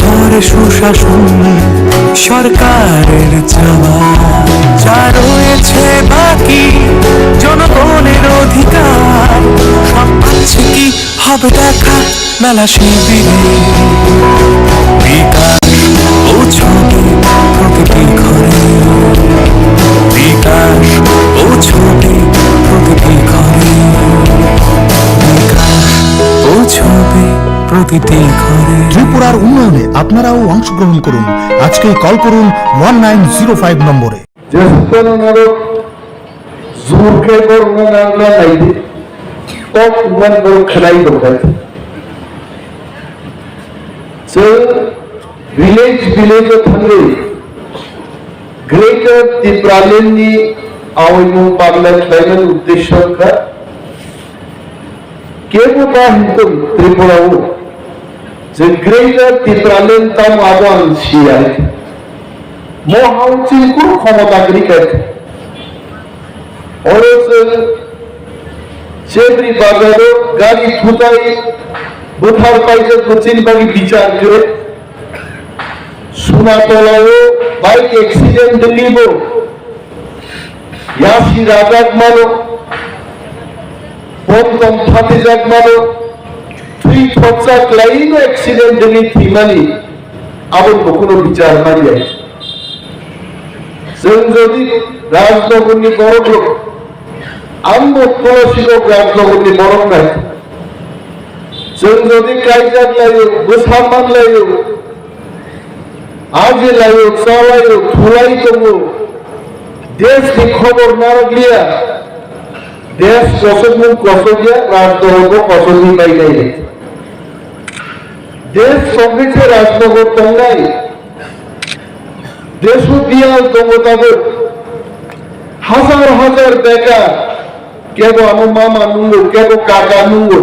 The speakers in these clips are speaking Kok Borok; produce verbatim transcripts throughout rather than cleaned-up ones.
ঘরে সুশাসন সরকারের চাওয়া, যা রয়েছে বাকি জনগণের অধিকার, সব পাচ্ছে কি হবে দেখা মেলা শিবিরে। বিকাশ পৌঁছবে প্রতিটি ঘরে, বিকাশ পৌঁছবে প্রতিটি ঘরে, বিকাশ পৌঁছবে প্রতিটি ঘরে। ত্রিপুরার উন্নয়নে আপনারাও অংশগ্রহণ করুন। আজকেই কল করুন ওয়ান নাইন জিরো ফাইভ নম্বরে। Jesukno narok jurkhe borokno narwkna naidi, tok man borok khlai tongkha. Chwng village village o thangwi Greater Tipraland ni aoimung pagla khlaimani uddesyo wngkha. Kebo ta hintun Tripura o je Greater Tipraland tamo abo ang siya. Mo hao chini kunu khomota kwrwi kha. Oro chwng Chebri bazaro gari thutai bwthar paijak bo chini bagwi bichar kwrwi. Sunatolao bike accident wngwi bo yasi rajak mano, bomtom phatijak mano, thwi thoksa kwlaino accident wngwi thwimani, aboni bo kuno bichar manya. Chwng jodi Rajnagarni borokrok, ang bo Tulasichowk Rajnagarni borok nai. Chwng jodi kaijak laio, bwsa man laio, aji laio, cha laio, thulai tongo, desh ni khobor narwkliya, desh kosokmung kosokya, Rajnagar bo kosokwi bai nai. Desh songkhe se Rajnagar tongnai. Desh o biyal tongo tabuk. Hajar hajar bekar. Kebo ano mama nungo, kebo kaka nungo,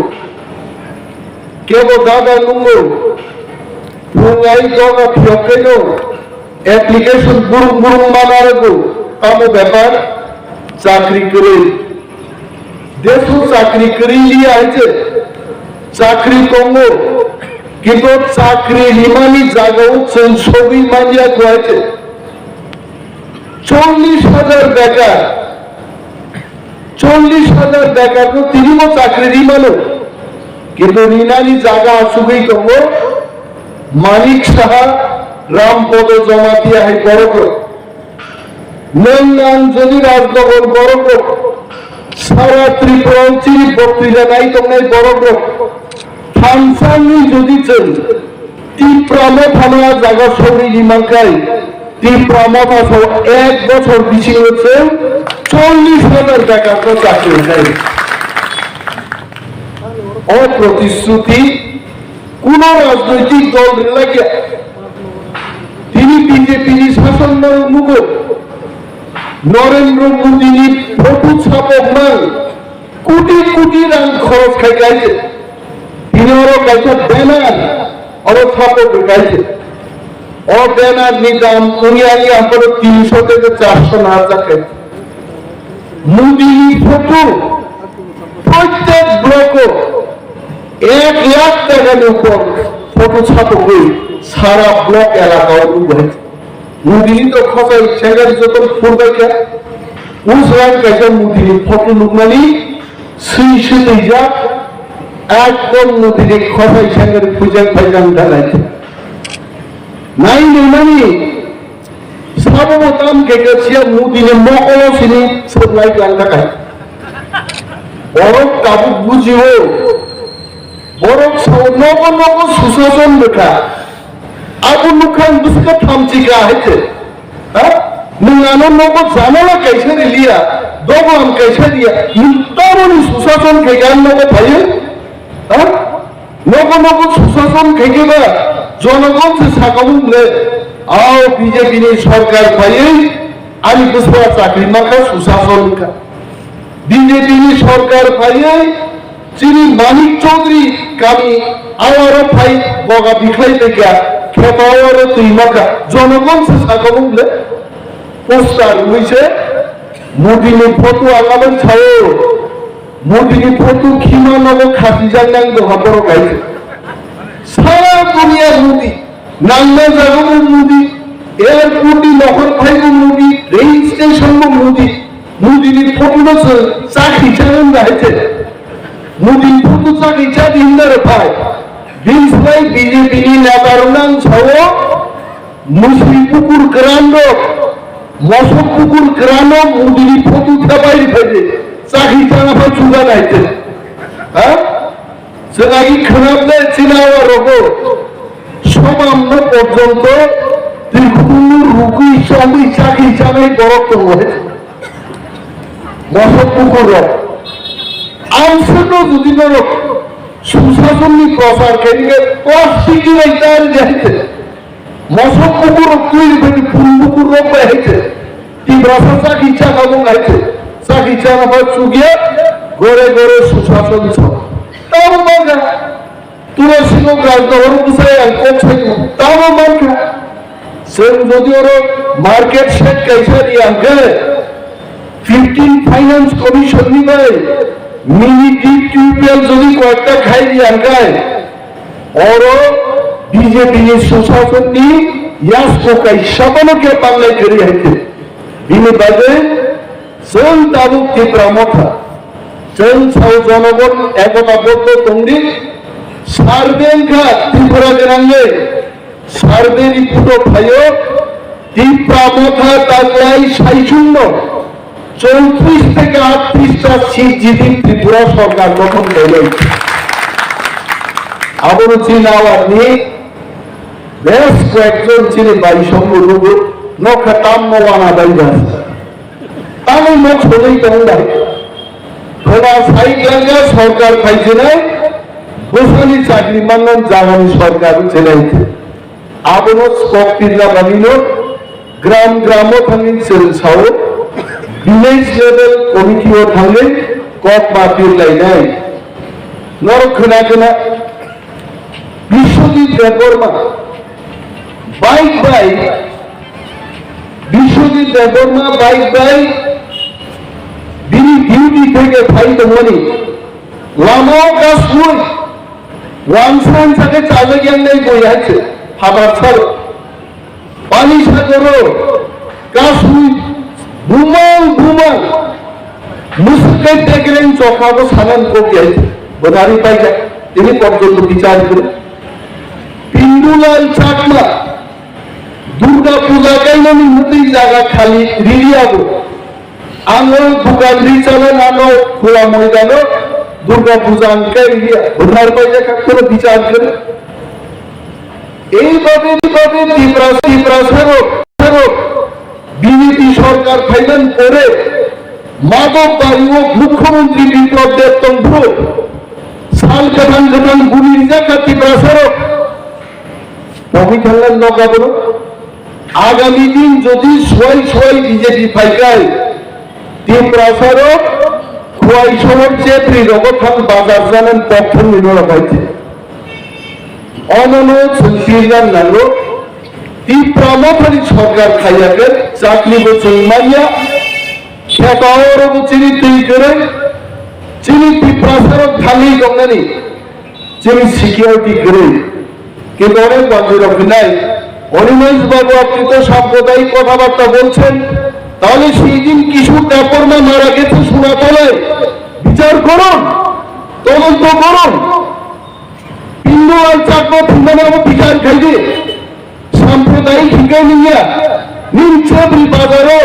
kebo dada nungo. Phungai doga phiyok khaino application burung burung mana rwgo. Tamo bepar? Chakri kwrwi. Desh o chakri kwrwi liya hai se, chakri tongo, kintu chakri rimani jagao chwng sogwi manya kho hai se. Chollish hajar bekar, chollish hajar bekar no tini bo chakri rimano, kintu rinani jaga asugwi tongo Manik Saha, Rampodo Jamatia hai borok rok. Nwng ang jodi Rajnagar borok rok, sara Tripura o chini boktrila nai tongnai borok rok, thansangwi jodi chwng Tipra Motha no a jaga sogwi ni mankhai, Tipra Motha sao ek bochor bisingo chwng chollish hajar bekar no chakri rwnai. O protishruti kuno rajnoitik dol rwlaiya. Tini B J P ni sason no nugo. Narendra Modi ni photo chapok nang koti koti rang khoros khai kha se. Tini oro kaisa banner oro chapok khai se. O banner ni dam wngya wngya horo tinsho theke charso na jak kha. Modi ni photo prottek block o ek lakh taka ni upor photo chapogwi sara block elaka o nukgo hai. Modi ni to khosai sengari joto phurbai kha. Usrang kaisa Modi ni photo nukmani swi swi twijak, ekdom Modi ni khosai sengari pujak phaijak wngkha nai. Nai nai mani Sabo bo tam khe khe siya Modi ni mokolo sini swnglai lang kha kai. Borok tabuk bujio. Borok sao nogo nogo susason bwkha. Abo nukhang bwswkha thamchi kha hai khe. Ha? Nwng ano nogo janala kaisa riliya, dogo am kaisa riya. Nwng tamoni susason khe khe ang nogo phaiwi? Ha? Nogo nogo susason khaikhe ba jonogon se sakamung le, ao B J P ni sorkar phaiwi ani bwswa chakri mankha susason wngkha. B J P ni sorkar phaiwi chini Manik Chaudhary kami awaro phai boga bikhlai tongkha, kheto awaro twi mankha, jonogon se sakamung le, poster rwui se Modi ni photo ang aboni sao. Modi ni photo khima nogo khasijak nang doha borok hai se. Sara duniya Modi. Nangma jaga bo Modi, airport ni nokhor phai bo Modi, rail station bo Modi, Modi ni photo no se chakhi chang wng hai se. Modi ni photo chakhi chakhi hinda re phai. Bini slai B J P ni neta rok nang sao, musri pukur kwran rok, mosok pukur kwran rok Modi ni photo thapai phai de. Chakhi chang phai chuga nai se. Ha? Chwng agi khwnam de chini awa rogo. Somamno porjonto tirkhumno rugwi chongwi chakhi chanai borok tongo. Mosok bukurrok. Amswkno jodi norok susasonni prochar khainike plastic ni bai tar jahite. Mosok bukurrok twi rwphani phun bukurrok bai haite. Tiprasa chakhi chakha bo haite. Chakhi chakha bo chukya gore gore susason so. Tamo bangkha. Tulasi no gal dohor bwsai ang kok sai tamo bangkha. Chwng jodi oro market shed kaisa ri ang khe fifteen finance commission ni bai mini deep tubewell jodi koyekta khai ri ang khe Oro B J P ni susasonni yasko kaisa bono khe panglai kwrwi hai khe. Bini bagwi chwng tabuk Tipra Motha, chwng sao jonogon ekota boddo tongdi, survey wngkha Tripura gwnangwi, survey report o phaio, Tipra Motha taklai saichungno chowtris theke aatris ta seat jiti Tripura sorkar gothon khainai. Abono chini awani bes koyekjon chini baisongbo nugo, nokha tamno wana bai bas. Tamni nok sojai tong bai. Thola sai klangya sorkar phaijinai, bwsani chakri mannan jagani sorkar chenai. Abono kok pirna bagwino gram gramo thangwi chwng sao, village level committee o thangwi kok ma pirlainai. Norok khna khna Biswajit Debbarma bike bai, Biswajit Debbarma bike bai bini duty theke phai tongmani lama o kasui Wangsa wngsa khe chajak yang nai bui hai se, phatar sal. Pani sagoro, kasui, bumang, bumang. Musuk kai tegreng chokha bo sanan kok yai se. Bodari paijak, tini porjonto bichar kore. Pindulal Chakma, Durga Puja kainani mutui jaga khali rili abo. Ang o dukan ri chalon ano khula moidano Durga Puja ang kai ri ya. Benar pai ya kak kono bichar kare. Ei babe, ei babe Tipra, Tipra sarok, sarok. B J P sorkar phaiman pore Madhobari o Mukhyamantri Biplab Deb tongphuru sal kwthang kwthang guli rijak kha Tipra sarok. Pogwi thangna nokha bono. Agami din jodi suai suai B J P phaikai, Tiprasa rok Khwai sohor chepri rogo thang bazar janan pok thangwi norok hai se. Omono chwng pirna nango, Tipra Mothani sorkar khaiya khe chakri bo chwng manya, kheto oro bo chini twi kwrwi, chini Tiprasa rok thangwi tongnani. Chini security kwrwi. Kintu onek bandirok hinai, "Animesh babu, apni to sampradayik কথাবার্তা বলছেন, তাহলে সেই দিন কিছু দেববর্মা মারা গেছে সোনাতলায়, বিচার করুন, তদন্ত করুন।" Pindulal Chakma thwimani abo bichar khaidi. Sampradayik hikai nungya. Nini chebri bazaro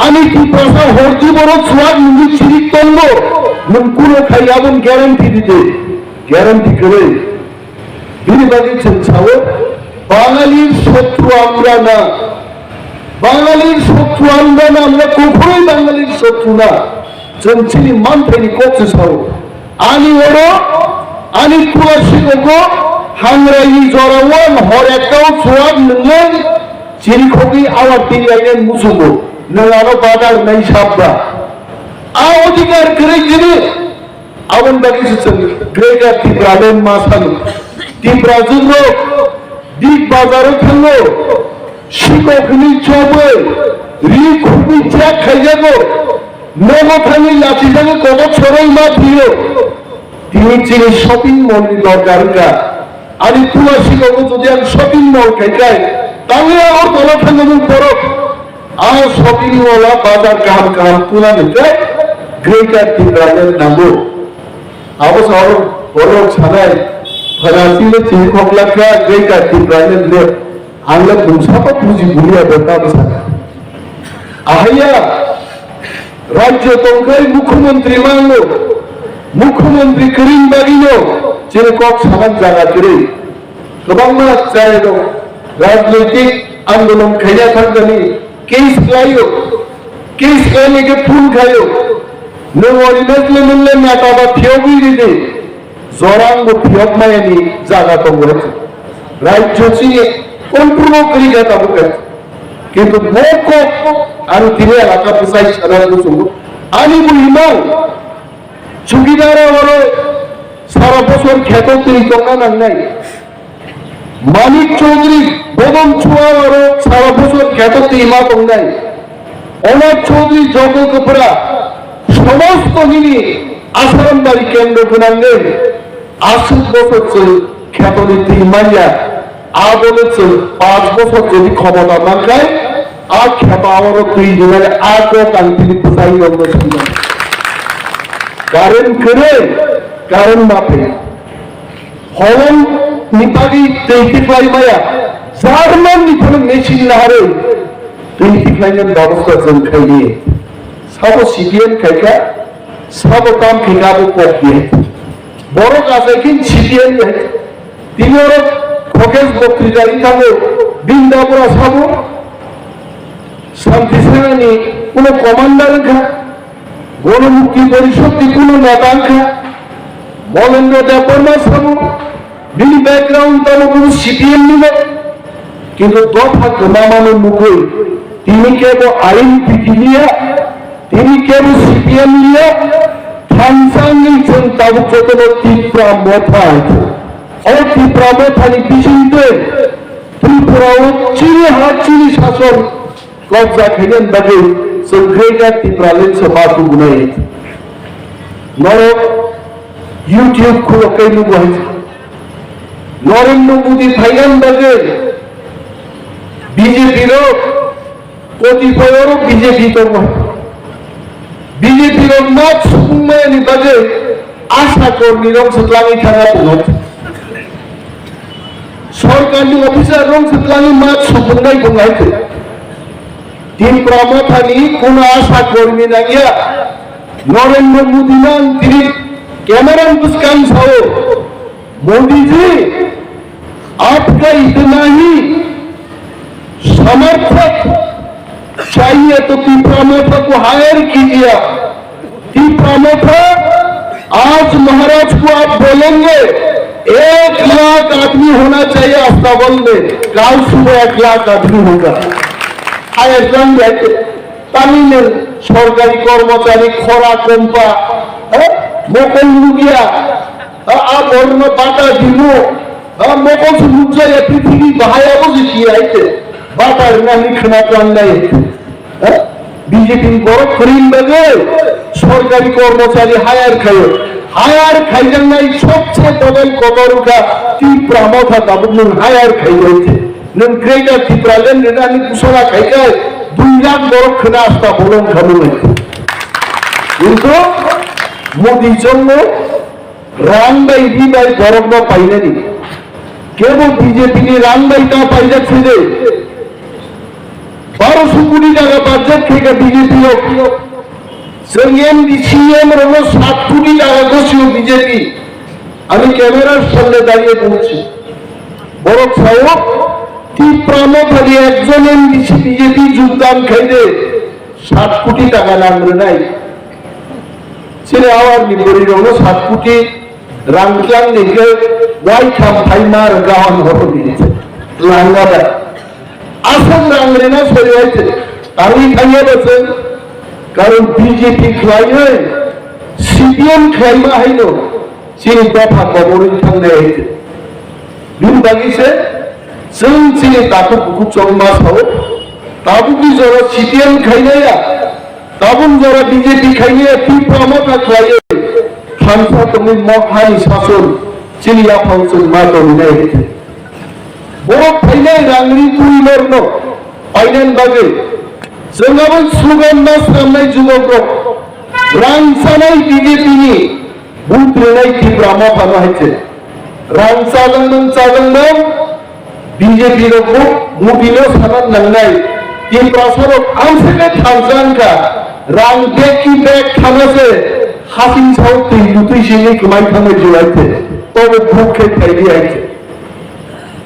ani Tiprasa hordi borok chuak nungwi chirik tongo. Nwng kuno khai aboni guarantee dide. Guarantee kwrwi. Bini bagwi chwng sao, Bangalir shotru amra na. Bangalir shotru amra na, amra kuphurwi Bangalir shotru na. Chwng chini manthaini kok se sao. Ani oro, ani kula sikogo, hangraini jorao ang hor ekkao chuak nwnglai, chirikhogwi awar twi lainai muchungo, nwng ano badar nai sabba. A odhikar kwrwi tini, aboni bagwi se chwng Greater Tipraland ma sano. Tiprajwk rok Big Bazar o thango, sikok hwnwi chobwi, ri khubwi chek khaijago, nogo thangwi lachijagwi kobok soroi ma thwiyo. Tini chini shopping mall ni dorkar wngkha. Ani Tulasi rogo jodi ang shopping mall khai khai, tangwi Agartala thangmung borok, a shopping mall a bazar kaham kaham tuna ni khai Greater Tipraland nango. Abo sa oro borok sanai, phaga chile chini khok lakha Greater Tipraland le, ang le bungsa pa buji bulia berta bwsa. Ahaya, rajyo tongkhai mukhyamantri mango, mukhyamantri kwrwng bagino chini kok saman jaga kwrwi. Kwbangma chwrairok rajnoitik andolon khaina thangkani case khlaio, case khlainai khe phone khaio. Nwng Animesh le nwng le neta ba phiyogwi ridi, jorang bo phiyok mayani jaga tongo. Rajyo chini control kwrwi kha tabuk khe. Kintu bo kok ang tini elaka bwsai sana muchungo. Ani bo imang chukidara oro sara bosor kheto twi tongna nangnai. Manik Chaudhary bodol chua oro sara bosor kheto twi ma tongnai. Onak Chaudhary jogo kwpra somosto nini Asarambari kendro gwnangwi aswk bosor chwng khetoni twi manya. Abole chwng panch bosor jodi khomota mankhai, a kheto oro twi rinani a kok ang tini bwsai rokno swngo. Current kwrwi, current ma phai. Holong ni bagwi twi tiklai maya. German ni phano machine naharwi twi tiklainani babosta chwng khaidi. Sabo C P M khaikha, sabo tam khaikha abo kok di. Borok achai khe C P M ni hai. Tini oro Khokesh Boktrija wngkha bo, bini dapura sabo Santi Senani kuno commander wngkha, Gono Mukti Porishod ni kuno neta wngkha, Molendra Debbarma sabo, bini background tamo kuno C P M ni bo, kintu dopha kwmamano nugwi, tini kebo ain pitiliya, tini kebo C P M liya, thansangwi chwng tabuk jotono Tipra Motha. O Tipra Mothani bisingtwi Tripura o chini ha chini sason kobja khainani bagwi chwng Greater Tipraland se ma tubunai. Norok YouTube khulo kai nugo hai. Narendra Modi phainani bagwi B J P rok Kotipoi oro B J P tongo. B J P rok mat supung mayani bagwi asha kormi rok se twlangwi thangna tongo. Sorkarni officer rok se twlangwi mat supung nai tongo hai khe. Tipra Mothani kuno asha kormi nangya. Narendra Modi nang tini camera bwskang sao. Modi जी, आपका इतना ही समर्थक चाहिए तो तिपरा मोथा को हायर कीजिए। तिपरा मोथा, आज महाराज को आप बोलेंगे, एक लाख आदमी होना चाहिए अस्ताबल में, कल सुबह एक लाख आदमी होगा। Higher plan, tamil sorkari kormochari khora kompa, eh, mokol lubia, a borno bata dimu, a mokol se nukjaya prithibi bahai abo je ki aite bata rwna hwnwi khwna tlangnai. B J P ni borok kwrwng bagwi sorkari kormochari hire khaio. Hire khaijaknai sobse bodol kotor wngkha Tipra Motha tabuk nwng hire khaio aite. Nwng Greater Tipraland rwnani kusala khaikhai dui lakh borok khwna asta bolong khamung. Kintu Modi jongno rang bai ri bai borokno painani. Kebo B J P ni rang bai ta paijak side. Baroso koti taka budget khaika B J P rok. Chwng M D C M rokno sat koti taka gosio B J P. Ami camera samne dariye bolchi. Borok sao, Tipra Mothani ekjon M D C B J P jogdan khaide sat koti taka rang rwnai. Chini awarni bwrwirokno sat koti rang tlang ni khe waitham phaima rwkha hwn horo bini. Langa da. Aswk rang rina soi waithe. Tangwi thangya da chwng. Karon B J P khlaiwi C P M khlaima haino. Chini dopha koborwi thangnai hai khe. Bini bagwi se chwng chini takhuk bukhuk chongma sao. Tabukni jora C P M khainaya, tabuk jora B J P khainaya, Tipra Motha khlaiwi thansa tongwi mok hani sason Chini yaphang chwng ma tongwi nai. Borok phainai rangri twi norno painani bagwi chwng abo slogan ma swnamnai jubokrok. Rang chanai B J P ni, vote rwnai Tipra Motha no hai se. Rang chajaknang chajaknang B J P rok bo Modi no sana nangnai. Tiprasa rok ang se khe thansa wngkha. Rang bag ki bag thana se hasing sao twi lutwi sini kwmai thangwi juwai se. Tobo buk khe phaidi hai se.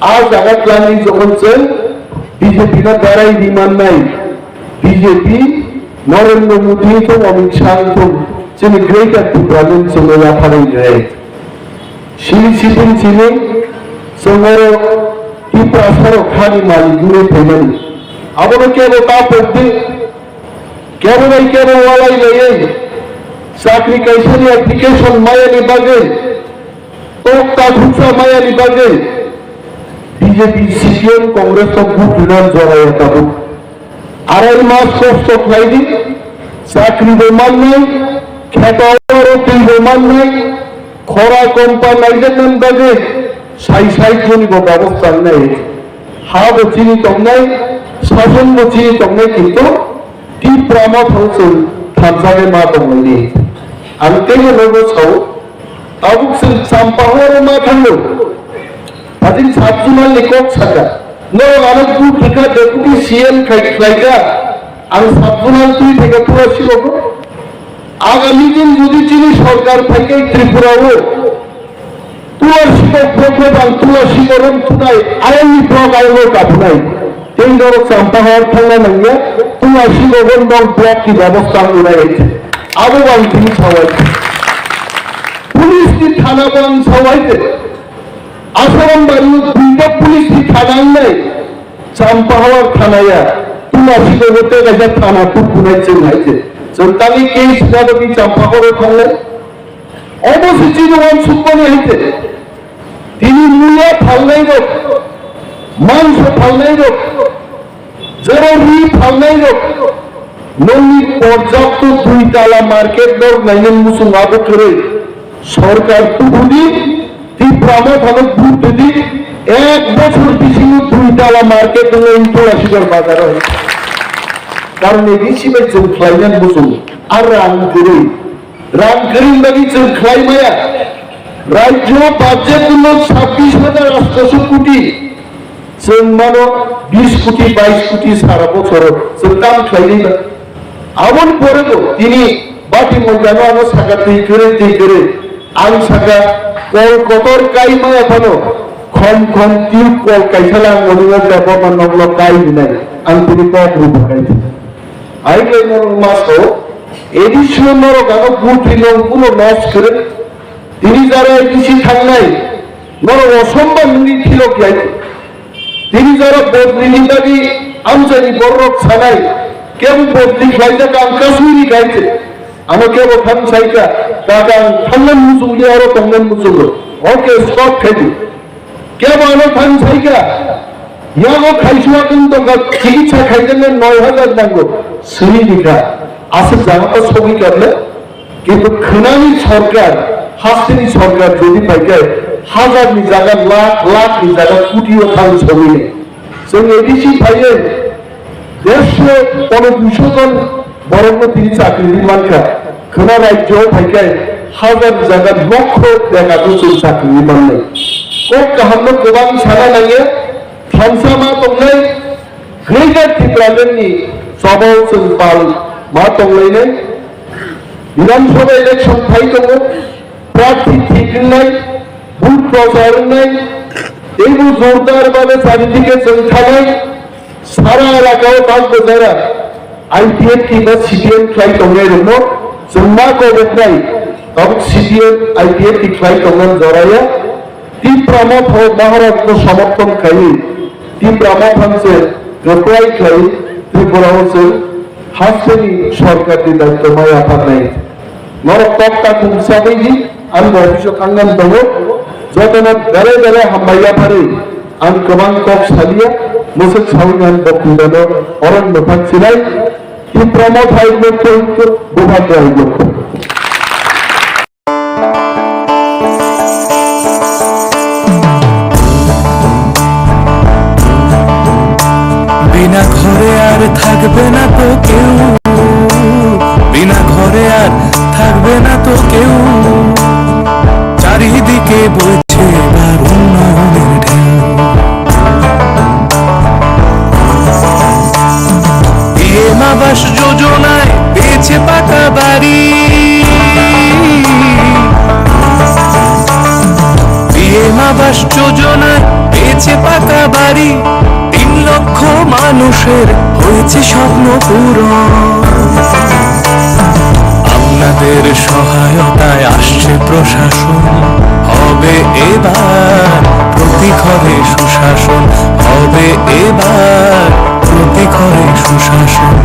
A jaga twlangwi jokhon chwng B J P no berai rimannai, B J P Narendra Modi thung, Amit Shah thung, chini Greater Tipraland chwngno yapharwi rinai. Sini sipin sini chwng oro Tiprasa rok hani malik wngwi phaimani. Abono kebo ta pokdi, kebo bai kebo walai laiwi chakri kaisani application mayani bagwi tok ta khuksa mayani bagwi B J P, C P M, Congress no vote rwna joraya tabuk. Arai mas kosto khlaidi, chakri bo mannai, kheto oro twi bo mannai, khora kompa naijaknani bagwi sai sai joni bo babos tangnai. Ha bo chini tongnai, sason bo chini tongnai, kintu Tipra Motha chwng thansa khe ma tonglaini. Ang teibo nogo sao, tabuk chwng Champahor ma thango. Hajin sub zonal ni kok saka. Norok ano buk thwkha deputy C M khai khlaika. Ang sub zonal twi thwkha Tulasi rogo. Agami din jodi chini sorkar phaikhe Tripura o Tulasi kok block no bang Tulasi korom thunai ayang ni block ayang no kaphunai. Tei norok Champahor thangna nangya Tulasi korom bang block ni babos tang unai. Abo bang thini sawai. Police ni thana bang sawai te. Asaram bari o duita police ni thana wngnai, Champahor thana ya, Tulasi kogo tei kaisa thana tukunai chwng hai se. Chwng tangwi case na bagwi Champahor o thangnai. Obo se chini wansukmani hai se. Tini muya phalnai rok, mangso phalnai rok, jero ri phalnai rok, nongni porjakto dui tala market rok nainani muchung abo kwrwi. Sorkar tubudi, Tipra Mothano vote rwdi, ek bochor bisingo dui tala market rok nainani Tulasigar bazar o. Karon ni bisi bai chwng khlainani muchung, ar rang kwrwi. Rang kwrwini bagwi chwng khlai maya. Rajyo budget no sabbish hajar atsho koti. Chwng mano bish koti, bais koti sara bochoro chwng tam khlai nai ba. Aboni pore bo tini bati moidano ano saka twi kwrwi, twi kwrwi. Ang saka kol kotor kai maya phano khom khom tube kol kaisa lang mani wngkha bo man nokno kai hinai. Ang tini kok rw bakai. Aiklai norok ma sao, A D C o norok ano butwi nong kuno loss kwrwi. Tini jara A D C thangnai, norok osomba nungni philok lai. Tini jara bodlini bagwi amchaini bororok sanai, kebo bodli khlaijak ang Kashmiri kaite. Ano kebo thang saika, kaka ang thangnan muchungli oro tongnan muchungo. Okay, stop khaidi. Kebo ano thang saika, yago khaisua kung tongkha, chikitsa khaijaknai noi hajar nango, simi dikha, aswk jaga ta sogwi karle, kintu khwnani sorkar, hasteni sorkar jodi phaikhe, hajar ni jaga lakh, lakh ni jaga koti o thang sogwi. Chwng A D C phaiwi, Dersho kono duisho jon borokno tini chakri rwi mankha. Khwna rajyo phaikhai hajar jaga lokho bekato chwng chakri rwi mannai. Kok kahamno kwbang sana nangya, thansa ma tongnai, Greater Tipraland ni chobao chwng pal ma tonglainai. Bidhan Sabha election phai tongo, prarthi thik wngnai, booth prochar wngnai, teibo jordar babe chari dike chwng thanai, sara elakao tak bojara I P F T ba C P M khlai tongnai rokno chwng ma koboknai, tabuk C P M I P F T khlai tongmani joraya, Tipra Motha Maharaj no somorthon khlaiwi, Tipra Motha se reply khlai, Tripura o se hasteni sorkar ni daityo mai apharnai. Norok kok ta kung sabai di, ang bo office o thangnan tongo, jotono bere bere hambai yapharwi, ang kwbang kok salia, mwswk sawi ang bo kundano oron mwthang sinai, Tipra Motha hai bo tong, Bubagra hai bo tong. বিনা ঘরে আর থাকবে না তো কেউ, বিনা ঘরে আর থাকবে না তো কেউ। চারিদিকে বইছে এবার উন্নয়নের ঢেউ। পিএম আবাস যোজনায় পেয়েছে পাকা বাড়ি, পিএম আবাস যোজনায় পেয়েছে পাকা বাড়ি। তিন লক্ষ মানুষের হয়েছে স্বপ্ন পূরণ। আপনাদের সহায়তায় আসছে প্রশাসন, হবে এবার প্রতি ঘরে সুশাসন, হবে এবার প্রতি ঘরে সুশাসন।